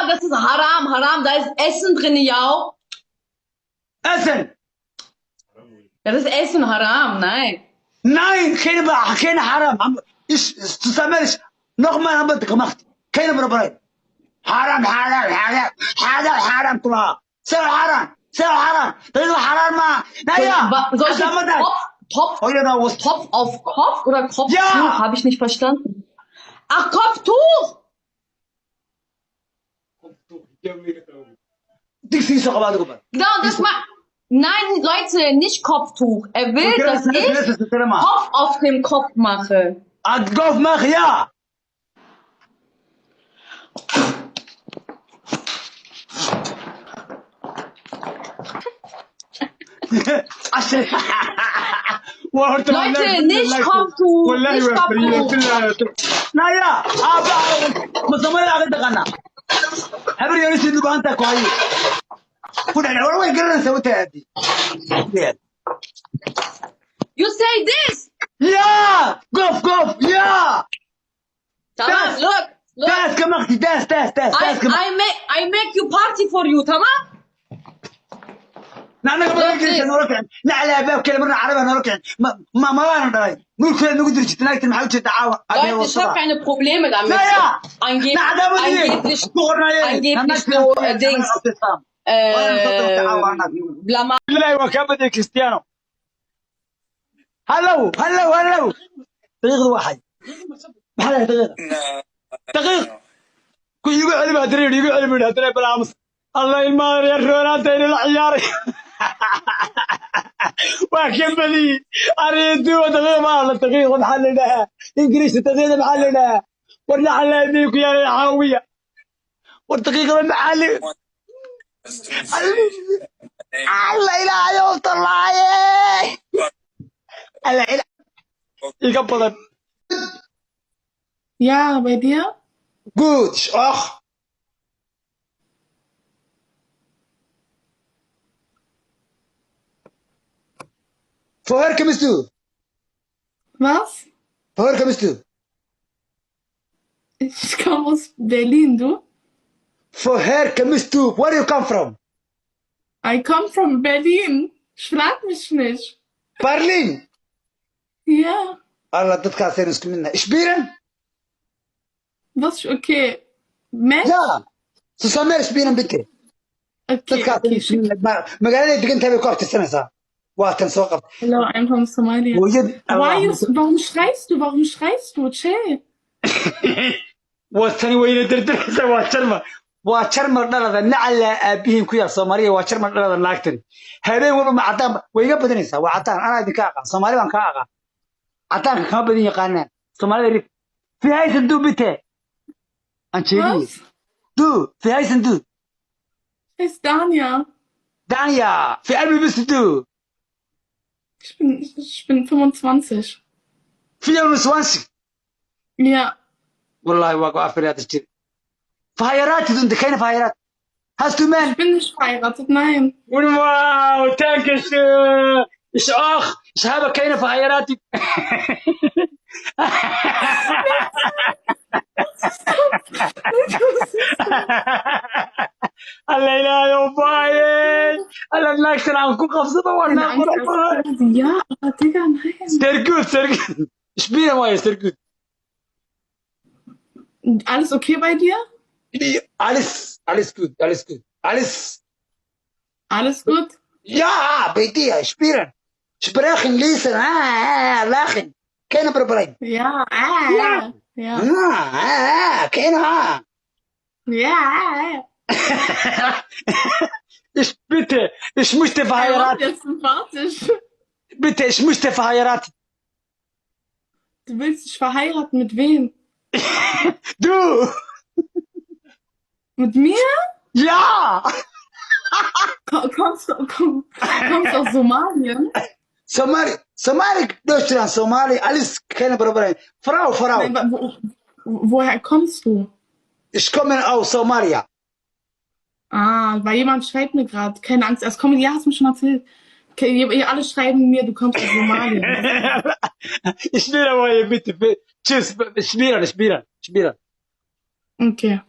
das ist haram, haram. Da ist Essen drin, ja. Essen. Das ist Essen, haram, nein. Nein, keine, keine Haram. Ich, zusammen, ich, nochmal haben wir gemacht. Keine Problem. Haram, haram, haram, haram, haram, kulaha. Sel haram, sel haram. Das ist haram, ma. Naja, Soll ich jetzt Topf, Topf, Hooyadaa was. Topf auf Kopf oder Kopftuch? Ja. Habe ich nicht verstanden. Ach, Kopftuch! Digsigiisa qaba adigu bar. Genau, das mal. Nein, Leute, nicht Kopftuch. Er will, dass ich Kopf auf dem Kopf mache. Ad goof maak, ja. Cashir. Waa horta Leute, nicht Kopftuch, Wallahi nicht waa fariya Kopftuch. billahi. Naya, aabba, ma Soomaali aga taqaanaa? Habar yarisid lubaanta ku hayo. Ku dhacay, war way garanaysaa wata aadi. You say this. Ya, goof, goof, ya. Tamam, Das. look, look. Daas ka maqti, daas, daas, daas, I, daas ka I make I make you party for you, tamam? Naanaga ma Look garaysa this. noola kicin. Nacla abaab kale marna carabaha noola kicin. Ma ma mabaana dhalay. Nuurkeeda nagu diri jirtay naagtan maxaa u jeedaa caawa? Aabbahay Leute, ich habe wasada. keine Probleme damit. Naya! Angeblich, Nacdamadii. angeblich, Ku qornaayeen. angeblich so Dings, Blama Billahi waa kaa badiyay Cristiano. Hallow, hallow, hallow. Daqiiqdu waa xay. Maxaa lahayd daqiiqda? Daqiiq. Ku igu celi baa diray, igu celi buu yidhi balaamus. Allah ilmaha reer Ronaldo inuu la ciyaaray. Waa ka badiyey. Arrintu waa daqiiq ma la daqiiq maxaa la yidhaahaa? Ingiriisi daqiiqda maxaa la yidhaahaa? War naxal la ku yaalay caawiya. War daqiiqda maxaa la Alla ilaahayow tallaaye. Alla ilaa Iga badan. Ja, bei dir? Gut, ach. Woher kommst du? Was? Woher kommst du? Ich komme aus Berlin, du? Woher kommst du? Where you come from? I come from Berlin. Schlag mich nicht. Berlin. Ja, Alla dadkaasaynu isku midnahay. Spielen? was? Okay. Match? Ja. Susamee spielen bitte. Okay, Dadkaasaynu okay, isku schick. midnahay. Magaaladay degan tahay bay ku abtirsanaysaa. Waa tan soo qabtay. Hello, I'm from Somalia. Hooyad Why you, warum schreist du? Warum schreist du? Chill. Waa tani weyne dirdiraysa waa jarma. Waa jarmal dhalada nacala aabihiin ku yaal Soomaaliya waa jarmal dhalada naagtani. Habeen walba ma cadaan way iga badanaysaa. Waa cadaan anaa idinka aqaan. Soomaali baan kaa aqaan. Cadaanka kama badan yaqaanaan. Soomaalida rif. Fi haysan du bitte. Aan jeediye. Was? Du, fi haysan du. Ich heiße Dania. Dania, fi albi bist du. Ich bin 25. Fi 25. Ja, Wallahi waa ku afar jir. Verheiratet und keine verheiratet. Hast du ich man? bin nicht verheiratet, nein. Wow, danke schön. Ich auch. Ich habe keine verheiratet. Alla ilaahayow baaye. Alla naagtan aan ku qabsado waa Keine naag Angst, qurux badan. Ja, aber Digga, nein. Sehr gut, sehr gut. Spielen waaye sehr gut. Alles okay bei dir? Alles, alles gut, alles gut. Alles. Alles gut? Ja, bei dir, spielen. Sprechen, lesen, ah, ah, lachen. Keine Problem. Ja, ah, ja, Ah, ah, ah, keine ah. ja. Ich bitte, ich möchte Er macht verheiratet. jetzt sympathisch. Bitte, ich möchte verheiratet. Du willst dich verheiraten mit wem? Du! Mit mir? Ja! Kommst aus Somalien? Somali, Somali, Deutschland, Somali, alles keine Problem. Frau, Frau, Nein, woher kommst du? Ich komme aus Somalia. Ah, weil jemand schreibt mir gerade, keine Angst, erst kommen, ja, hast du mir schon erzählt. Okay, ihr alle schreiben mir, du kommst aus Somalien. Spielen waaye bitte. Tschüss. Spielen, spielen, spielen. Okay.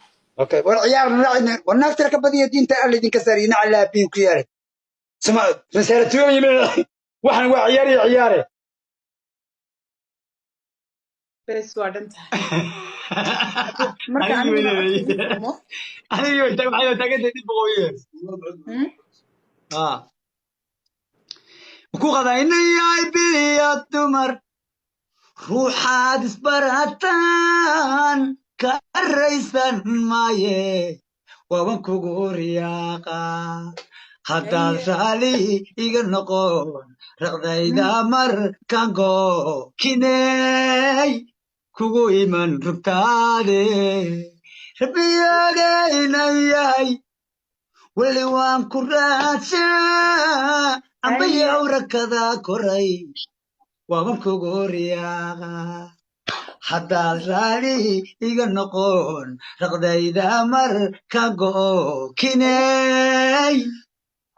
Okay, war ciyaar raacina, war naagtana ka badiya diinta Alla idinka saariye, nacalaa biin ku yaale. Sama masaaratuuma yimid, waxaan waa ciyaar iyo ciyaare. Bes, waa dhan tahay marka aniguna codka igu furmo. Anigii waxay taagantahay dib boqooye. Hmm? Ah. Ku qadaynayay biliya dumar ruuxaad isbarataan ka araysan maaye, waaban kugu riyaaqa haddaad raali iga noqon raqdayda markaan gookiney kugu iman rugtaade rabbiyaagaynayahay weli waan ku raadsaa ambayow rakada koray, waaban kugu riyaaqa haddaad raali iga noqon raqdayda markaan gookiney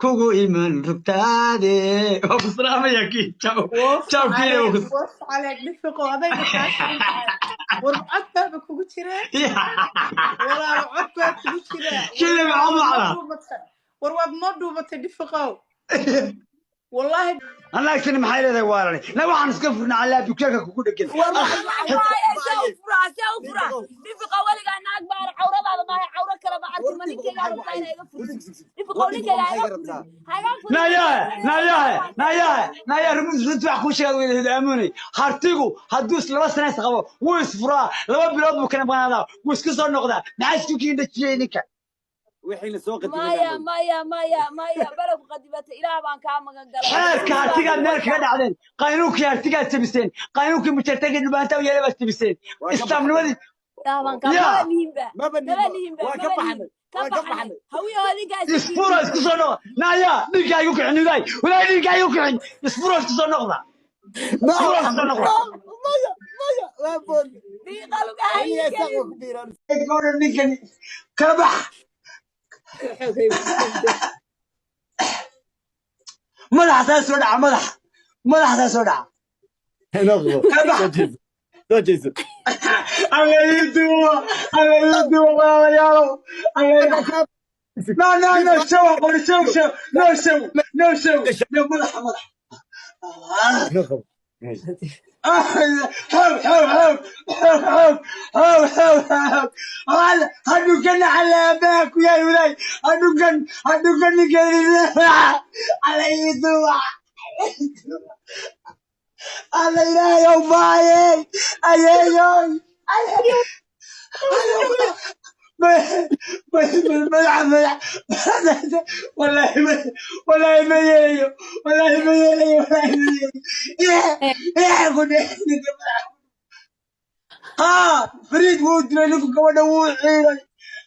kugu iman rugtaade. Waa ku salaamaya kii, ciao Woof ciao kiine. عليك, woof عليك dhifiqo, adayga kaa shidan tahay. War cod baaba kugu jira walaalo, cod baa kugu jira. Kiine war maxaa waad noo macna dhuumatay, war waad noo dhuumatay dhifiqow, wallahi. Anaagtani maxay leedahay waalani na waxaan iska furnaa allaa bukeelka kugu dhegan. War waaye, see u furaa, see u furaa dhifiqa? Weligaa naag baana cawradaada maaha, cawro kale ma arkin. Ma ninkaygaa rabtaa inaa iga furtid dhifiqow? Ninkaygaa iga furin, ha iga furin. Nayahe, nayahe, nayahe, nayahe, runti wax kuu sheegay weyda hidaamunay. Hartigu hadduu is 2 sana is qabo wuu isfuraa, 2 bilood buu kala maqnaadaa, wuu isku soo noqdaa. Maxaa isku kiin dhajiyey ninka? Wixii la soo qadimay. Maya, maya, maya, maya, balow qadibata, Ilaah baan kaa magan galay. Xeerka hartigaad meel kaga dhacdeen, qaynuunkii hartigaad jabiseen, qaynuunkii mujartagii dhubaanta u yeelay baad jabiseen. Waa ka islaamnimadii Ilaah baan kaa Ya. maba nihinba. Maba maba nihinba. nihinba. Waa ka Maba nihin baxnay. ka Waa ka baxnay. baxnay. Hawiyo adinkaa Isfura, isku soo noqda. Naya, ninkaa igu kicin udaay walaay, ninkaa igu kicin. Isfura, isku soo noqda, isfura, isku soo noqda. Maya, maya, waa boon. Dhiiqa lugaha ii Hawiye gelin. saaq ku biiran. Gabadha ninkan kala bax. Madaxa saa soo dhaca, madaxa, madaxa saa soo dhaca. Noqdo. Kala bax. Soo jeeso, soo jeeso. Alla ii duuba, alla ii duuba, walaalayaalow, alla. No, no, no show, qori show, show, no show, no show, no. Madaxa, madaxa. Noqdo. حب حب حب حب حب حب حب حب hadhukan calaabaa ku yaal walaay, hadhukan, hadhukan ninkan ala ii duuba. Alla Ilaahayow, baayey, ayeeyoy, madaxa, madax. Wallaahi, wallaahi ma yeelayo, wallaahi ma yeelayo, wallaahi ma yeelayo. Ku dheh ninka madaxa. Haa, Fariid wuu dilay ninku gabadha, wuu ciiday,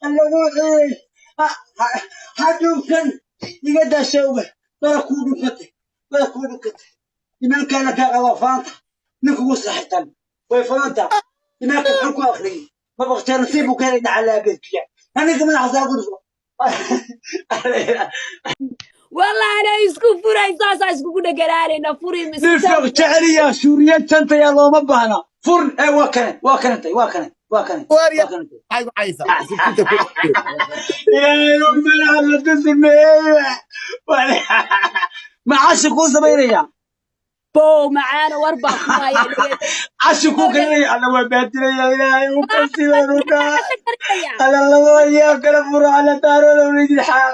alla wuu ciiday. Hadhukan iga daa shawga, bala kuu dhunkatay, bala kuu dhunkatay. Imaankaana kaa qaba faanta ninku wuu saxitan way faanta imaanka muxuu ku akhriyey? Ma baqtee nasiib buu ka helay dhacalaabeedkiya aninka madaxa saa ku dhufo. Wallahi anay isku furay, saasaa iskugu dheganaanayna furi. Nifaq jeceliya suuriyad jantaya looma baahna fur ee waa kane, waa kanantay, waa kane, waa kane. Waarya. Waa kanantay. Maxay ku caysaa siftinta ku? Ilaahay madaxa la dusumeeye ma cashi kuu samaynaya? Bow macaana, war baa ku haya. Cashi kuu karinaya, alla waa baadinaya. Ilaahay u kasibanuka alla labada yaa kala furo alla daarooda ulidin xaaq.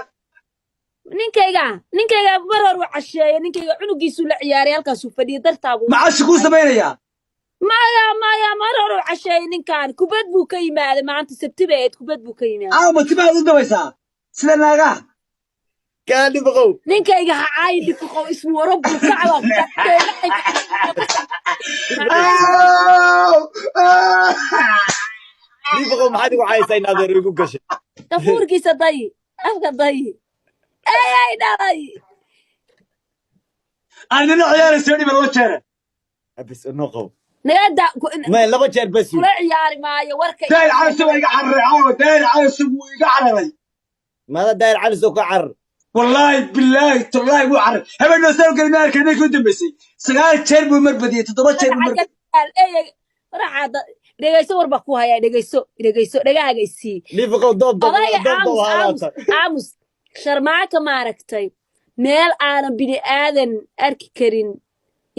Ninkayga, ninkayga mar hor uu casheeyay, ninkayga cunugiisuu la ciyaaray, halkaasuu fadhiyay dartaa buu. Ma cashi kuu samaynaya? Maya, maya, mar hor uu casheeyay ninkan, kubad buu ka yimaaday maanta, Sabti bay ahayd, kubad buu ka yimaaday. Caawa ma timaad u dabaysaa sida naagaha? Kaali boqow. Ninkayga ha caayi dhifiqow, ismu warabbu kacba. Aaw! Aaw! Dhifiqow, maxaad igu caysaa in adeer igu gashay? Dafuurkiisa dayi, afka dayi, ey ay dhalay. Aan nina ciyaarayso dhiba 2 jeer. Bas noqow. Nagada. Ma 2 jeer bas. Kula ciyaari maayo warka. Daahir Cali waa iga cararay caawa, Daahir Cali wuu iga cararay. Mada Daahir Cali soo ka carar? Wallaahi bilaahi tallaahi wuu cararay. Habeen soo gelin ma arkay ninkii u dambeysay. 9 jeer buu mar badiyey, 7 jeer buu mar badiyey. Dhegeyso, war baa ku hayaa. Dhegeyso, dhegeyso, dhegahaaga isii. Nifiqow doob doob Odayga doob doob aamus, aamus, haalaata. Aamus. Sharmaaka maaragtay meel aanan bini aadan arki karin,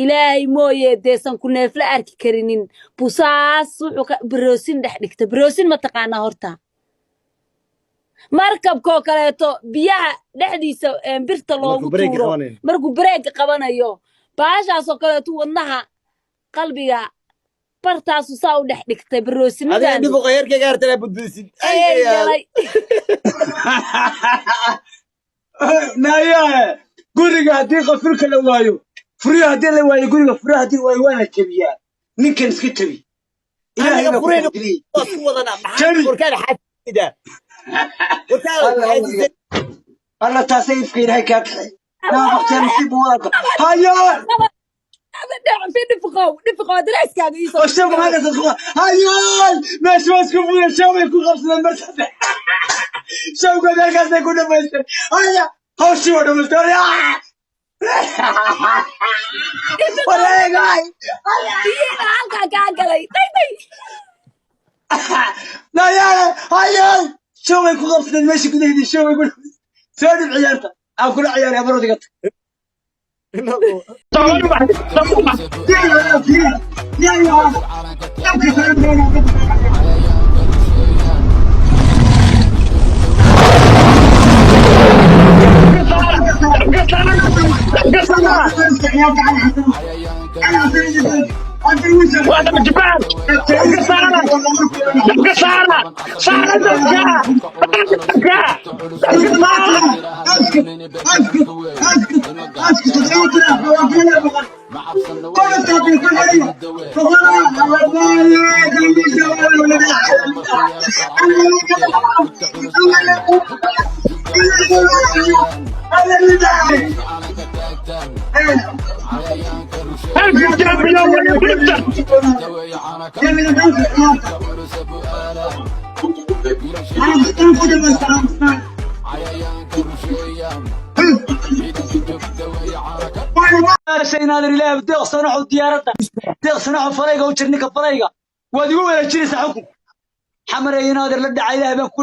Ilaahay mooye, deesan ku neefla arki karinin busaas wuxuu ka baroosin dhex dhigta. Baroosin ma taqaanaa horta? Markabkoo kaleeto biyaha dhexdiisa birta markuu loogu bareega tuuro qabanayo. Markuu bareega qabanayo, baashaasoo kaleeto wadnaha, qalbiga bartaasu saa u dhex dhigtay Adiga baroosinadan. Nifiqo heerkayga hartanaa budbudisid. Ayay galay. Naya, guriga haddii qafilka la waayo, furiyo haddii la waayo, guriga furiyo haddii la waayo, waa la jabiyaa. Ninkan iska jabi, Ilaahay Aniga baa ku fureyna qadriyey. Waa isku wadanaa maxaa? Jabi. Warkaada xaasida, warkaada Alla xaasida. Alla, taasay ifka Ilaahay kaa kaxay naa baktiya nasiib wadaadka hayaa. Dhifiqow, dhifiqow, dareyskaaga iisoo. والشوق ما قصد هاي ماشي ماسك فوق الشوق يكون خمسة مرة شوق هذا قصد يكون مستر هيا هو شو هذا مستر يا ولا هاي. Biyihiina halkaa kaa galay, day day. لا يا هيا شوق يكون خمسة ماشي كده الشوق يكون سالب عيارته أو كل عياري أبرد قط. يا يا Inaadan Ilaahay deeq sanaxu diyaaradda deeq sanaxu farayga u jir ninka farayga waad igu wareejinaysaa xukun xamarey inaadan la dhaca. Ilaahay baan ku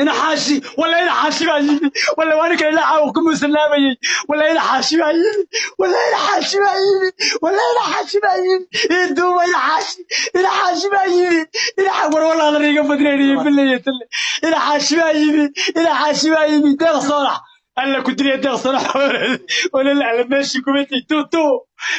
ina xaashi wala ina xaashi baa yimi wala waa ninka ilaa caawa ku musalaamayey wala ina xaashi baa yimi wala ina xaashi baa yimi wala ina xaashi baa yimi iduuba ina xaashi ina xaashi baa yimi ina war wala adan iga badnaynaya billahi talle ina xaashi baa yimi ina xaashi baa yimi deeq soonax alla ku diliya deeq soonax wala la meeshii kumati tu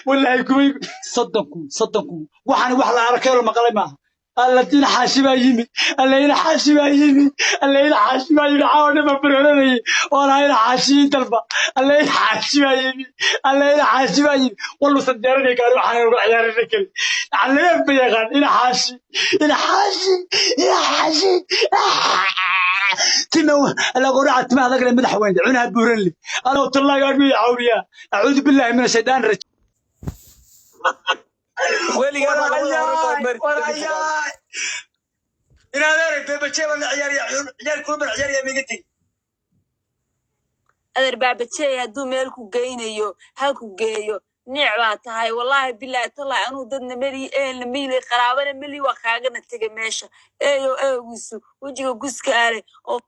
wallahi kumay 30,000 30,000 waxaan wax la arkay oo la maqlay maaha. Alla ina xaashi baa yimi alla ina xaashi baa yimi alla ina xaashi baa yimi caawa dhan baan barooranayay oo lahaa ina xaashi dalba alla ina xaashi baa yimi alla ina xaashi baa yimi walluusan diyaarinay gaari waxaan uga ciyaarina keli calameef ba yaqaan ina xaashi ina xaashi ina xaashi tima alla qoraca timaha adag leh madax weyn cunaha buuran leh anoo tallaahi armi cawriya acuudu billahi min ashaytaan rajim. Weligaa baa labada hore baa mari. Warayaay inaad aragtay bajeeba la ciyaariya ciyaar kulban ciyaariya miga tegi. Adeer baabajey hadduu meel ku geynayo ha ku geeyo. Niic baa tahay, wallaahi bilaahi tallaahi, anuu dadna meli, ehelna meli, qaraabana meli, waa kaagana tegay meesha eeyo eegiisu wejiga guska ale oo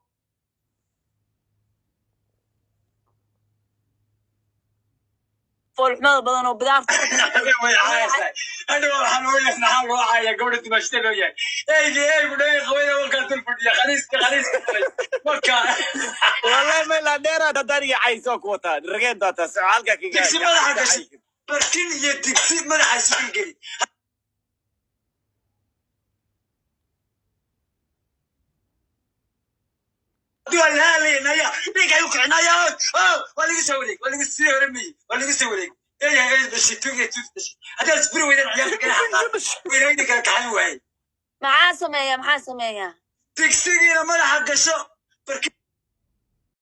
foolxumada badan oo bidaarta. Way caayaysaa hadhow waxaan ogays maxaa loo caaya gabadha dumaashada loo yahay eygi eygu dhagay qabayna warkaa dul fadhiya khaniiska khaniiska qalay warkaa. Wallahi ma ilaa dheeraad haddaan iga cayso ku wataa rageen dootaa halkaa kaga Digsi madaxa gashay barkin iyo digsi madaxa isugu geli. Haddii waa la hadlaynaya ninkay u kicinaya waa laga soo wareeg waa laga sii horemayey waa laga soo wareeg ey ey dhashay tuugay tuug dhashay haddaad isburi weydaan ciyaarta kala xaqaan weynayda kala kaxayn waayey. Maxaa sameeya, maxaa sameeya? Digsigiina madaxa gasho barkin.